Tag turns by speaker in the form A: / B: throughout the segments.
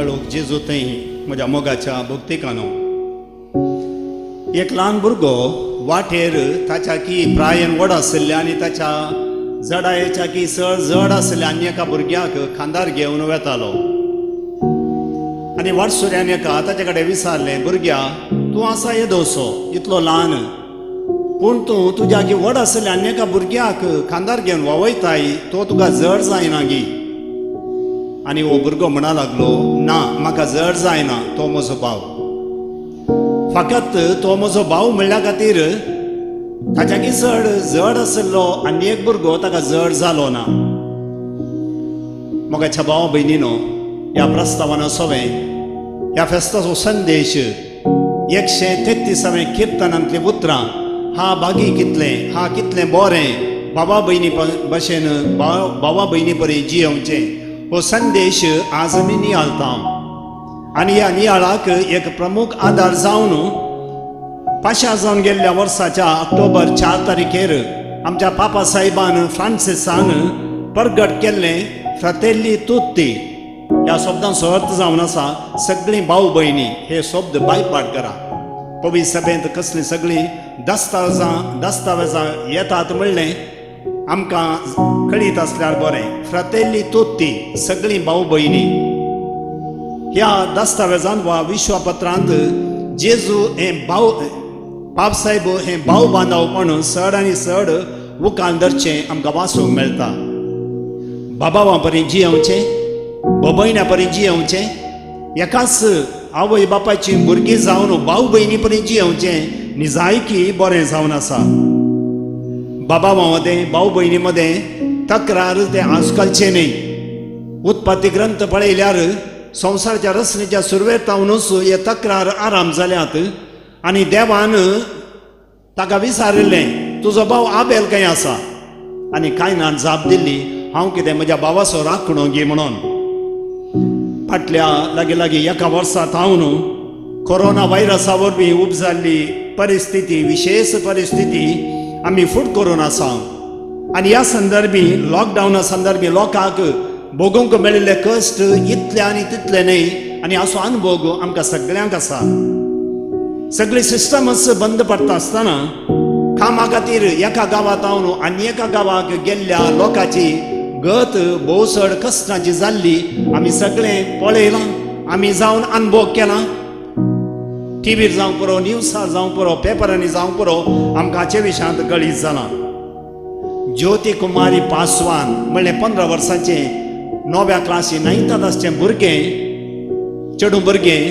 A: पळोवंक जेजू थंय म्हज्या मोगाच्या भक्तिकानो. एक ल्हान भुरगो वाटेर ताच्या की प्रायेन व्हड आशिल्ल्या आनी ताच्या जडायेच्या की चड जड आशिल्ल्या आनी एका भुरग्याक खांदार घेवन वेतालो. आनी वाटसुऱ्यान एका ताचे कडेन विचारलें, भुरग्या, तूं आसा येदोसो इतलो ल्हान, पूण तूं तुज्या की व्हड आशिल्ल्या आनी एका भुरग्याक खांदार घेवन वावयताय, तो तुका जड जायना गी? आनी हो भुरगो म्हणा लागलो, ना, म्हाका जड जायना, तो म्हजो भाव. फकत तो म्हजो भाव म्हणल्या खातीर ताच्याकी चड जड आशिल्लो आनी एक भुरगो ताका जड जालो ना. मोगाच्या भाव भयणीनो, ह्या प्रस्तावान सोवें ह्या फेस्ताचो संदेश 133वें किर्तनांतलीं उतरां, हा बागी कितलें, हा कितलें बरें बाबा भयणी भशेन, भावा भयणी बरी जियोवचें, हो संदेश आज आमी नियाळता. आनी ह्या नियाळाक एक प्रमुख आदार जावन पाशार जावन गेल्ल्या वर्साच्या ऑक्टोबर 4 तारखेर आमच्या पापा साहेबान फ्रांसिसान परगट केल्लें फ्रतेल्ली तुत्ती ह्या शब्दांचो अर्थ जावन आसा सगळीं भाव भयणी. हे शब्द बायपाट करा. पवित्र सभेंत कसलीं सगळीं दस्तावेजां येतात म्हणलें आमकां कळीत आसल्यार बरें. फ्रतेल्ली तुत्ती, सगळीं भाव भयणी, ह्या दस्तावेजांत वा विश्वपत्रांत जेजू हें भाव, पापसाहेब हें भाव बांदावपण चड आनी चड उकाल धरचें आमकां वाचूंक मेळटा. बाबावां परी जियोवचें, भयण्या परी जियोवचें, एकाच आवय बापायची भुरगीं जावन भाव भयणी परी जियोवचें निजायकी बरें जावन आसा. बाबावां मदें, भाव भयणी मदें तक्रार तें आजकालचें न्हय. उत्पत्ती ग्रंथ पळयल्यार संवसाराच्या रचनेच्या सुरवेक तावनूच हे तक्रार आराम जाल्यात. आनी देवान ताका विचारिल्लें, तुजो भाव आबेल खंय आसा? आनी कांय जाप दिल्ली, हांव कितें म्हज्या भावाचो राखणो गी म्हणून. फाटल्या लागीं लागीं एका वर्सा थावन कोरोना व्हायरसा वरवीं उपजाल्ली परिस्थिती, विशेश परिस्थिती आमी फूट करून आसा. आनी ह्या संदर्भी, लॉकडावना संदर्भी लोकांक भोगूंक मेळिल्ले कश्ट इतले आनी तितले न्हय. आनी असो अनुभव आमकां सगळ्यांक आसा. सगळी सिस्टमच बंद पडटा आसतना कामा खातीर एका गांवांत हांव आनी एका गांवाक गेल्ल्या लोकांची गत भोव चड कश्टांची जाल्ली आमी सगळें पळयलां, आमी जावन अनुभव केला. टिवीर जावंक पुरो, न्यूजार जावंक पुरो, पेपरांनी जावंक पुरो, आमकां हाचे विशयांत कळीत जालां. ज्योती कुमारी पासवान म्हणलें 15 वर्सांचें णव्या क्लासी नायन्थांत आसचें भुरगें, चेडूं भुरगें,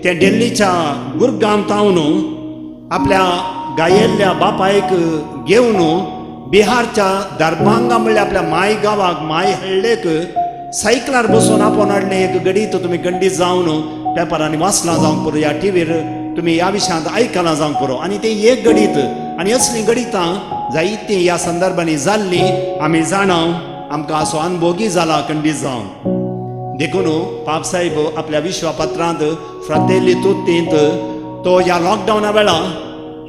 A: तें दिल्लीच्या गुरगांव तावन आपल्या गायेल्ल्या बापायक घेवन बिहारच्या दरभांगा म्हणल्यार आपल्या माय गांवाक, माय हळ्ळेक सायकलार बसून आपोवन हाडलें. एक घडीत तुमी खंडीत जावन पेपरांनी वाचलां जावंक पुरो, ह्या टिवीर तुमी ह्या विशयांत आयकलां जावंक पुरो. आनी तें एक घडीत आनी असलीं घडितां जायतीं ह्या संदर्भांनी जाल्लीं आमी जाणा, आमकां असो अनुभोगी जाला खंडीत जावन. देखून पापसाहेब आपल्या विश्वपत्रांत फ्रातेल्ली तुत्तींत तो ह्या लॉकडावना वेळा,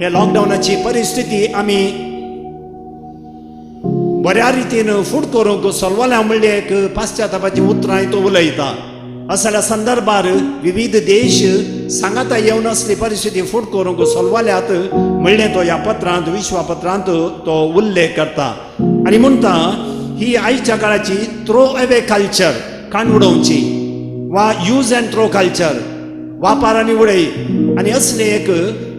A: हे लॉकडावनाची परिस्थिती आमी बऱ्या रितीन फूट करूंक सोल्वल्या म्हणले एक पाश्चातापाची उतरां तो उलयता. असल्या संदर्भार विविध देश सांगाता येवन असली परिस्थिती फूट करूंक सोल्वल्यात म्हणलें तो ह्या पत्रांत, विश्वपत्रांत तो उल्लेख करता. आनी म्हणटा, ही आयच्या काळाची थ्रो अवे कल्चर, काण उडोवची वा यूज अँड थ्रो कल्चर, वापार आनी उडय, आनी असली एक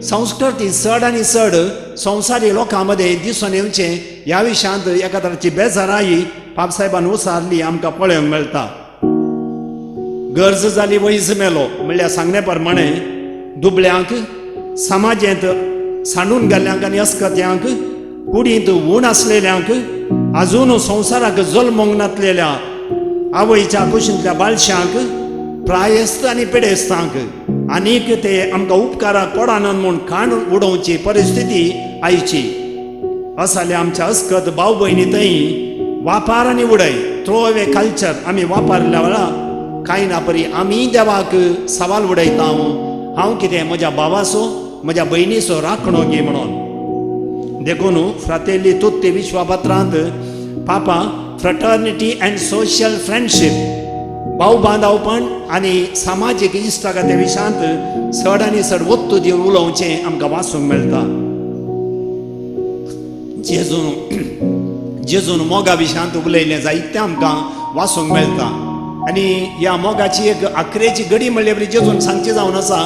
A: संस्कृती चड आनी चड संवसारी लोकां मदें दिसून येवचें ह्या विशयांत एका तराची बेजाराय पापसाहेबान उसारली आमकां पळोवंक मेळटा. गरज जाली वैज मेलो म्हणल्यार सांगणे प्रमाणे दुबळ्यांक, समाजेंत सांडून गेल्ल्यांक आनी अस्कत्यांक, कुडींत ऊण आसलेल्यांक, अजून संवसाराक जल्मूंक नासलेल्या आवयच्या कुशींतल्या बाळशांक, प्रायस्त आनी पिडेस्तांक आनीक ते आमकां उपकाराक पडनात म्हूण खाण उडोवची परिस्थिती आयची. असाल्या आमच्या अस्कत भाव भयणी थंय वापार आनी उडय, थ्रो अवे कल्चर आमी वापरल्या वेळा कांय ना परी आमी देवाक सवाल उडयता, हांव कितें म्हज्या भावाचो, म्हज्या भयणीचो राखणो गी म्हणून. देखून फ्रातेली तुत्ती विश्वापत्रांत पापा फ्रटर्निटी अँड सोशल फ्रेंडशीप, भाव बांदावपण आनी सामाजीक इश्टागते विशयांत चड आनी चड वत्तू दिवन उलोवचें आमकां वाचूंक मेळटा. जेजून जेजून मोगा विशयांत उलयलें जायतें आमकां वाचूंक मेळटा. आनी ह्या मोगाची एक आखरेची घडी म्हणल्यार जेजून सांगचें जावन आसा,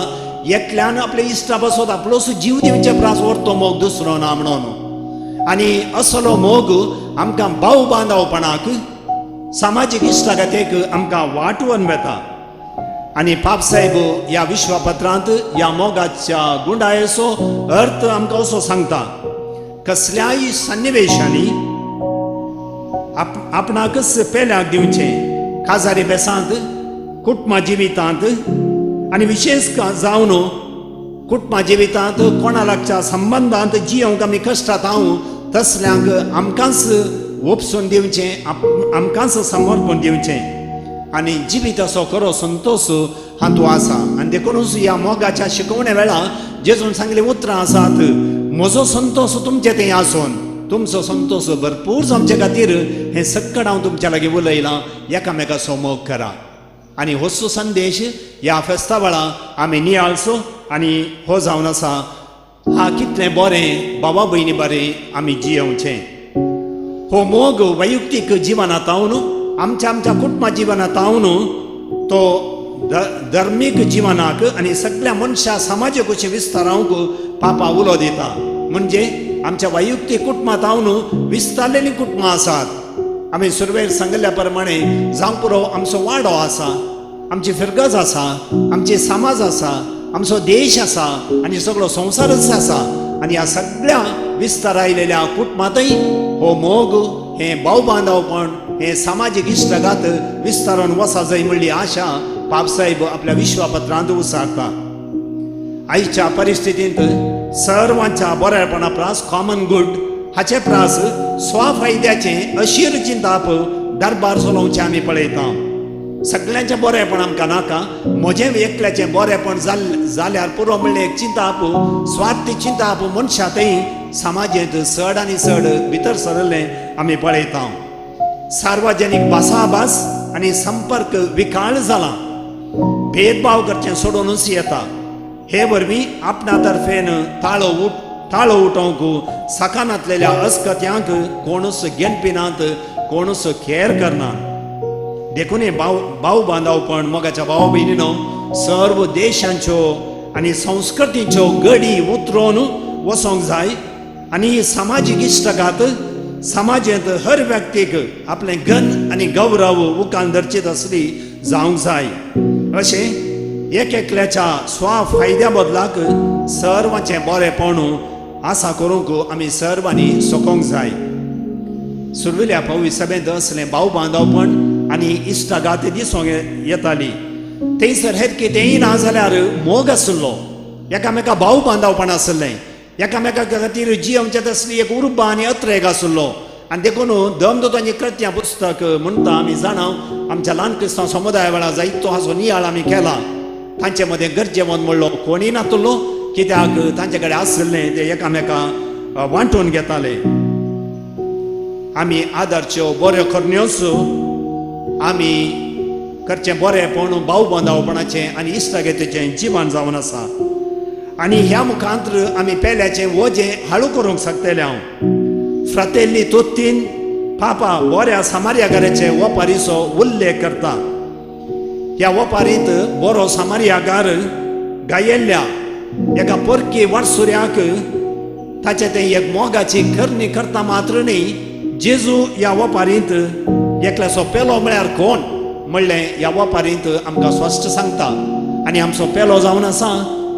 A: एकल्यान आपल्या इश्टा पासत आपलोच जीव दिवचे प्रास व्हरतो मोग दुसरो ना म्हणून. आनी असलो मोग आमकां भाव बांदावपणाक, सामाजीक इश्टागतेक आमकां वाटवन वेता. आनी पापसाहेब ह्या विश्वपत्रांत ह्या मोगाच्या गुंडायेचो अर्थ आमकां असो सांगता, कसल्याय सन्निवेशांनी आपणाकच पेल्याक दिवचें, काजारी बेसांत, कुटुंबा जिवितांत आनी विशेश जावन कुटुंबा जिवितांत कोणा लागच्या संबंदांत जियोंक आमी कश्टात हांव तसल्यांक आमकांच ओपसून दिवचें, आमकांच समर्पण दिवचें आनी जिविताचो खरो संतोश हातूंत आसा. आनी देखूनच ह्या मोगाच्या शिकवणे वेळार जेजून सांगली उतरां आसात, म्हजो संतोश तुमचे थंय आसून तुमचो संतोश भरपूर जावचे खातीर हें सक्कड हांव तुमच्या लागीं उलयलां, एकामेकाचो मोग करा. आनी होचो संदेश ह्या फेस्ता वेळार आमी नियाळचो आनी हो जावन आसा, हा कितलें बरें बाबा भयणी बरें आमी जियोवचें. हो मोग वैयक्तीक जिवनांत हांव आमच्या आमच्या कुटुंबा जिवनांत हांव तो धर्मीक जिवनाक आनी सगळ्या मनशा समाजाक अशें विस्तारावंक पापा उलो दिता. म्हणजे आमच्या वैयक्तीक कुटुंबांत हांव विस्तारलेलीं कुटुंबां आसात. आमी सुरवेर सांगिल्ल्या प्रमाणे जावं पुरो आमचो वाडो आसा, आमची फिरगज आसा, आमची समाज आसा, आमचो देश आसा आनी सगळो संवसारच आसा. आनी ह्या सगळ्या विस्तार आयलेल्या कुटुंबांतय हो मोग, हें भाव बांदावपण, हें सामाजीक इश्टागात विस्तारान वसा जाय म्हणली आशा पापसाहेब आपल्या विश्वापत्रांत उसारता. आयच्या परिस्थितींत सर्वांच्या बरेपणा प्रास कॉमन गूड हाचे प्रास स्वफायद्याचें अशीर चिंताप दरबार चलोवचें आमी पळयता. सगल्यांचें बरेपण आमकां नाका, म्हजें एकल्याचें बरेपण जाल्यार पुरो म्हणलें एक चिंताप, स्वार्थी चिंताप मनशा थंय समाजेंत चड आनी चड भितर सरलें आमी पळयता. सार्वजनीक भासाभास आनी संपर्क विकाळ जाला, भेदभाव करचें सोडूनच येता. हे वरवीं आपणा तर्फेन ताळो उठोवंक सकानांतलेल्या अस्कत्यांक कोणूच घेणपिनात, कोणूच केर करना. देखून हे भाव बांदावपण मोगाच्या भाव भयणीनो सर्व देशांच्यो आनी संस्कृतीच्यो गडी उतरोवन वचोंक जाय. आनी सामाजीक इश्टागात समाजेंत हर व्यक्तीक आपलें गन आनी गौरव उकान धरची तसली जावंक जाय. अशें एक एकल्याच्या स्व फायद्या बदलाक सर्वांचें बरेपण आसा करूंक आमी सर्वांनी सोकोंक जाय. सुर्विल्या पवी सभेंत असलें भाव बांदवपण आनी इश्टागात दिसूंक येताली. थंयसर हेर कितेंय ना जाल्यार मोग आशिल्लो, एकामेका भाव बांदवपण आशिल्लें, एकामेका खातीर जियोवचें तसली एक उर्बा आनी अत्रेग आशिल्लो. आनी देखून दमदूतांची कृत्यां पुस्तक म्हणटा आमी जाणा, आमच्या ल्हान क्रिस्तांव समुदाया वेळार जायतो हाचो नियाळ आमी केला. तांचे मदें गरजेवंत म्हणलो कोणीय नातलो, कित्याक तांचे कडेन आशिल्लें ते एकामेका वांटून घेताले. आमी आदरच्यो बऱ्यो करण्योच आमी करचें बरेंपण भाव बांदावपणाचें आनी इश्टागतीचें जिवन जावन आसा. आनी ह्या मुखांत्र आमी पेल्याचें वजें हाळू करूंक शकतले. हांव फ्रातेल्ली तोत्तीन पापा बऱ्या सामार्यागाराचे वपारीचो उल्लेख करता. ह्या वपारींत बरो सामार्यागार गायेल्ल्या एका परकी वाटसुऱ्याक ताचें तें एक मोगाची करणी करता मात्र न्ही, जेजू ह्या वपारींत एकल्याचो पेलो म्हळ्यार कोण म्हणलें ह्या वपारींत आमकां स्पश्ट सांगता. आनी आमचो पेलो जावन आसा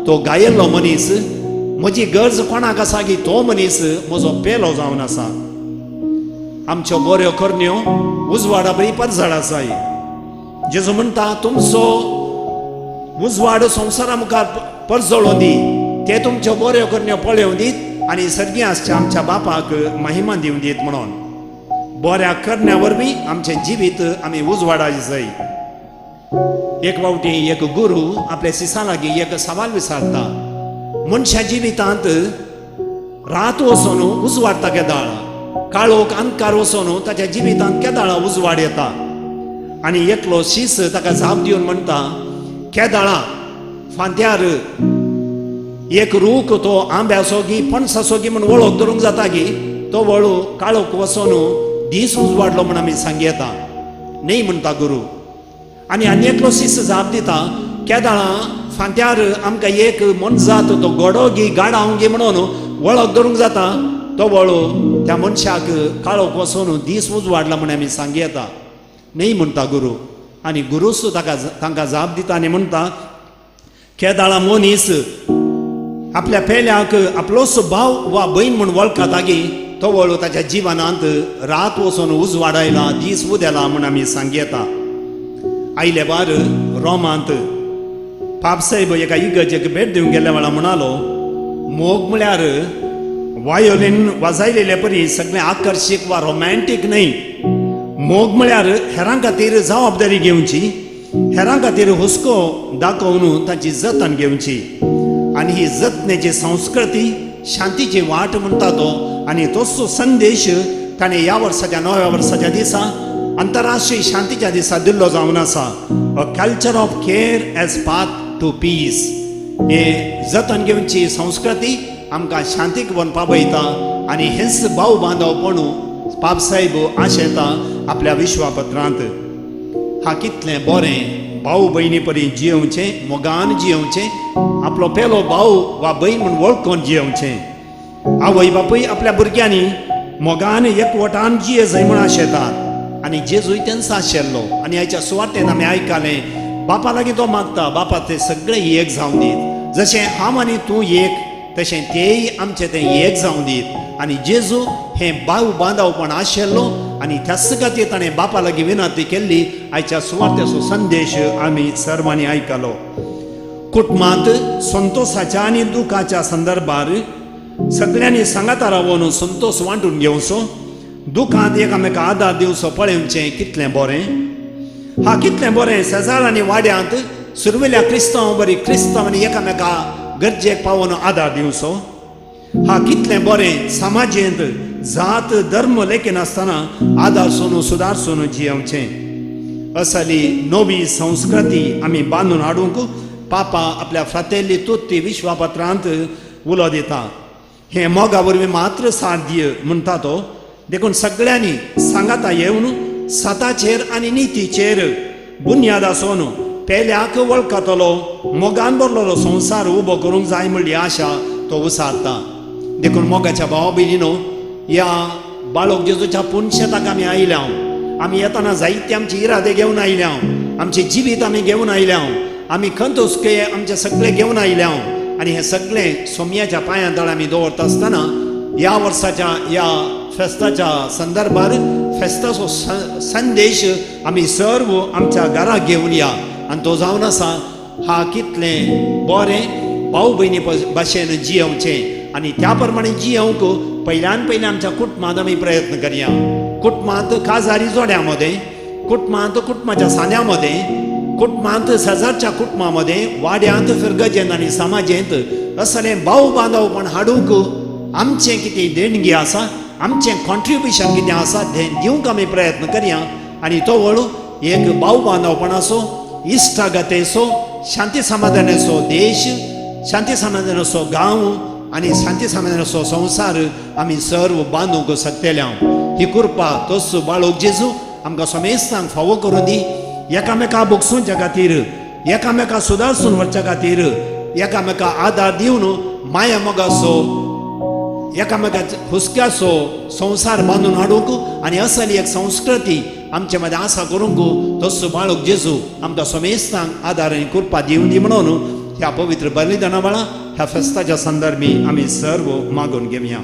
A: तो गायेल्लो मनीस, म्हजी गरज कोणाक आसा की तो मनीस म्हजो पेलो जावन आसा. आमच्यो बऱ्यो करण्यो उजवाडा बरी परजळ आसाय. जेजू म्हणटा तुमचो उजवाड संवसारा मुखार परजळों दी, ते तुमच्यो बऱ्यो करण्यो पळोवं दीत आनी सर्गी आसच्या आमच्या बापाक महिमा दिवं दीत. म्हणून बऱ्या करण्या वरवीं आमचें जिवीत आमी उजवाडा जाय. एक फावटी एक गुरू आपल्या सिसा लागीं एक सवाल विचारता, मनशा जिवितांत रात वचून उजवाडता केदाळा, काळोख अंधकार वचून ताच्या जिवितांत केदाळा उजवाड येता. आनी एकलो शीस ताका जाप दिवन म्हणटा, केदाळा फांत्यार एक रूख तो आंब्याचो गी पणसाचो गी म्हूण वळख धरूंक जाता गी, तो वळू काळोख वचोन दीस उजवाडलो म्हूण आमी सांगयता न्ही म्हणटा गुरू. आनी आनी एकलो शीस जाप दिता, केदाळा फांत्यार आमकां एक मनजात तो घोडो गी गाडाव गी म्हणून वळख धरूंक जाता, तो वळू त्या मनशाक काळोख वचोन दीस उजवाडला म्हूण आमी सांगयता न्ही म्हणटा गुरू. आनी गुरूच ताका तांकां जाप दिता आनी म्हणटा, केदाळा मनीस आपल्या पेल्याक आपलोच भाव वा भयण म्हूण वळखता गी, तो वळू ताच्या जिवनांत रात वचून उजवाडायला दीस उदेला म्हूण आमी सांगयता. आयले बार रोमांत पापसाहेब एका इगर्जेक भेट दिवंक गेल्ल्या वेळार म्हणालो, मोग म्हळ्यार वायोलीन वाजयलेले परी सगळें आकर्शीक वा रोमॅन्टीक न्हय. मोग म्हळ्यार हेरां खातीर जबाबदारी घेवची, हेरां खातीर हुस्को दाखोवन ताची जतन घेवची आनी ही जतनेची संस्कृती शांतीची वाट म्हणटा तो. आनी तोच संदेश ताणें ह्या वर्साच्या नव्या वर्साच्या दिसा आंतरराष्ट्रीय शांतीच्या दिसा दिल्लो जावन आसा. A culture of care as path to peace. हे जतन घेवची संस्कृती आमकां शांतीक व्हरून पावयता आनी हेंच भाव बांदवपण पापसाहेब आशेता आपल्या विश्वापत्रांत. हा कितलें बरें भाव भयणी परी जियोवचें, मोगान जियोवचें, आपलो पेलो भाव वा भयण म्हूण वळखून जियोवचें. आवय बापूय आपल्या भुरग्यांनी मोगान एकवटान जिये जाय म्हूण आशेतात आनी जेजूय तेंच आशिल्लो. आनी आयच्या सुवातेन आमी आयकलें, बापा लागीं तो मागता, बापा ते सगळे एक जावन दीत, जशें हांव आनी तूं एक तशें तेय आमचें तें एक जावन दीत. आनी जेजू हें भाव बांदवपण आशिल्लो आनी त्याच खातीर ताणें बापा लागीं विनंती केल्ली. आयच्या सुवातेचो संदेश आमी सर्वांनी आयकलो. कुटुंबांत संतोसाच्या आनी दुखाच्या संदर्भार सगळ्यांनी सांगाता रावन संतोस वांटून घेवचो, दुखांत एकामेका आदार दिवचो. पळोवचें कितलें बरें, हा कितलें बरें शेजार आनी वाड्यांत सुरवेल्या क्रिस्तांव बरी क्रिस्तांवांनी एकामेका गरजेक पावोवन आदार दिवचो. हा कितलें बरें समाजेंत जात धर्म लेखिनासतना आदार सोनू सुदार सोनू जियोवचें. असली नवी संस्कृती आमी बांदून हाडूंक पापा आपल्या फ्रातेल्ली तुत्ती विश्वापत्रांत उलो दिता. हें मोगा वरवीं मात्र साध्य म्हणटा तो. देखून सगळ्यांनी सांगाता येवन सताचेर आनी नितीचेर बुन्याद आसून पेल्याक वळखतलो मोगान भरलेलो संवसार उबो करूंक जाय म्हणली आशा तो उसारता. देखून मोगाच्या भावा भयणीनो, ह्या बाळक जेजूच्या पुनशेताक आमी आयल्या. आमी येतना जायते आमचे इरादे घेवन आयल्या, आमचें जिवीत आमी घेवन आयल्या, आमी खंत हुस्के आमचे सगळे घेवन आयल्या आनी हें सगळें सोमयाच्या पांयां तळ आमी दवरता आसतना ह्या वर्साच्या ह्या फेस्ताच्या संदर्भार फेस्ताचो संदेश आमी सर्व आमच्या घरा घेवन या. आनी तो जावन आसा, हा कितलें बरें भाव भयणी भाशेन जियोवचें आनी त्या प्रमाणे जियोवंक पयल्यान पयलीं आमच्या कुटुंबांत आमी प्रयत्न करया. कुटुंबांत काजारी जोड्यां मदें, कुटुंबांत कुटुंबाच्या सांद्या मदें, कुटुंबांत शेजारच्या कुटुंबा मदें, वाड्यांत, फिरगजेंत आनी समाजेंत असलें भाव बांदवपण हाडूंक आमचें कितें देणगी आसा, आमचें कॉन्ट्रिब्युशन कितें आसा तें दिवंक आमी प्रयत्न करया. आनी तो वळू एक भाव बांदवपणाचो, इश्टागतेचो, शांती समाधानाचो देश, शांती समाधानाचो गांव आनी शांती समाधानाचो संवसार आमी सर्व बांदूंक शकतले. ही कृपा तोच बाळोक जेजू आमकां समेस्तांक फावो करून दी. एकामेका भोगसूंच्या खातीर, एकामेका सुदारसून व्हरच्या खातीर, एकामेका आदार दिवन माया मोगाचो, एकामेका हुस्क्याचो संवसार बांदून हाडूंक आनी असली एक संस्कृती आमचे मदें आसा करूंक तसो बाळक जेजू आमकां समेस्तांक आदार आनी कृपा दिवन दी म्हणून ह्या पवित्र बलिदाना वेळा ह्या फेस्ताच्या संदर्भी आमी सर्व मागून घेवया.